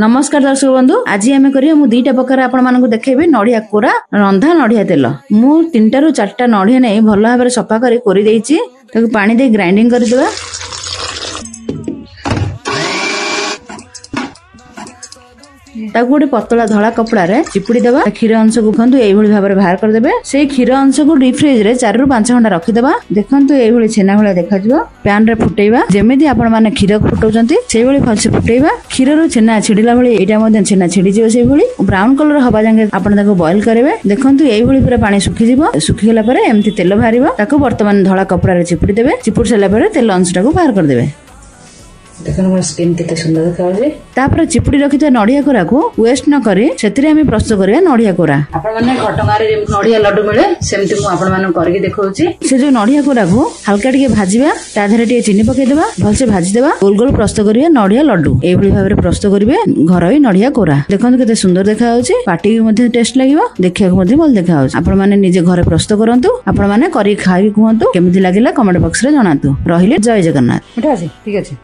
ନମସ୍କାର ଦର୍ଶକ ବନ୍ଧୁ, ଆଜି ଆମେ କରିବା, ମୁଁ ଦିଟା ପ୍ରକାର ଆପଣମାନଙ୍କୁ ଦେଖେଇବି, ନଡିଆ କୋରା, ରନ୍ଧା ନଡିଆ ତେଲ। ମୁଁ 3ଟାରୁ 4ଟା ନଡିଆ ନେଇ ଭଲ ଭାବରେ ସଫା କରି କୋରି ଦେଇଛି। ତାକୁ ପାଣି ଦେଇ ଗ୍ରାଇଣ୍ଡିଂ କରିଦେବା। ତାକୁ ଗୋଟେ ପତଳା ଧଳା କପଡାରେ ଚିପୁଡି ଦେବା। କ୍ଷୀର ଅଂଶକୁ ଦେଖନ୍ତୁ ଏଇଭଳି ଭାବରେ ବାହାର କରିଦେବେ। ସେଇ କ୍ଷୀର ଅଂଶକୁ ଡିପ୍ ଫ୍ରିଜ ରେ 4ରୁ 5 ଘଣ୍ଟା ରଖିଦେବା। ଦେଖନ୍ତୁ ଏଇଭଳି ଛେନା ଭଳିଆ ଦେଖାଯିବ। ପ୍ୟାନ ରେ ଫୁଟେଇବା, ଯେମିତି ଆପଣ ମାନେ କ୍ଷୀର ଫୁଟାଉଛନ୍ତି ସେଇଭଳି ଭଲସେ ଫୁଟେଇବା। କ୍ଷୀରରୁ ଛେନା ଛିଡିଲା ଭଳି ଏଇଟା ମଧ୍ୟ ଛେନା ଛିଡିଯିବ। ସେଇଭଳି ବ୍ରାଉନ କଲର ହବା ଯାକେ ଆପଣ ତାକୁ ବଏଲ କରିବେ। ଦେଖନ୍ତୁ ଏଇଭଳି ପୁରା ପାଣି ଶୁଖିଯିବ। ଶୁଖିଗଲା ପରେ ଏମିତି ତେଲ ବାହାରିବ। ତାକୁ ବର୍ତ୍ତମାନ ଧଳା କପଡାରେ ଚିପୁଡି ଦେବେ। ଚିପୁଡି ସାରିଲା ପରେ ତେଲ ଅଂଶଟାକୁ ବାହାର କରିଦେବେ। ଦେଖନ୍ତୁ ମୋର ସ୍କିନ୍ କେତେ ସୁନ୍ଦର ଦେଖାଯାଉଛି। ତାପରେ ଚିପୁଡି ରଖିଥିବା ନଡିଆ କୋରାକୁ ୱେଷ୍ଟ ନ କରି ସେଥିରେ ଆମେ ପ୍ରସ୍ତୁତ କରିବା ନଡିଆ କୋରା। ଆପଣମାନେ ଘଟଗାଁରେ ଯେମିତି ନଡିଆ ଲଡୁ ମିଳେ, ସେମିତି ମୁଁ ଆପଣମାନଙ୍କୁ କରିକି ଦେଖାଉଛି। ସେ ଯୋଉ ନଡିଆ କୋରାକୁ ହାଲକା ଟିକେ ଭାଜିବା, ତା ଦେହରେ ଟିକେ ଚିନି ପକେଇଦେବା, ଭଲସେ ଭାଜିଦେବା। ଗୋଲ ଗୋଲ ପ୍ରସ୍ତୁତ କରିବା ନଡିଆ ଲଡୁ। ଏଇଭଳି ଭାବରେ ପ୍ରସ୍ତୁତ କରିବେ ଘରୋଇ ନଡିଆ କୋରା। ଦେଖନ୍ତୁ କେତେ ସୁନ୍ଦର ଦେଖାଯାଉଛି, ପାଟିକି ମଧ୍ୟ ଟେଷ୍ଟ ଲାଗିବ, ଦେଖିବାକୁ ମଧ୍ୟ ଭଲ ଦେଖାଯାଉଛି। ଆପଣମାନେ ନିଜେ ଘରେ ପ୍ରସ୍ତୁତ କରନ୍ତୁ। ଆପଣମାନେ କରିକି ଖାଇକି କୁହନ୍ତୁ କେମିତି ଲାଗିଲା, କମେଣ୍ଟ ବକ୍ସରେ ଜଣାନ୍ତୁ। ରହିଲେ, ଜୟ ଜଗନ୍ନାଥ। ମିଠା ଅଛି, ଠିକ ଅଛି।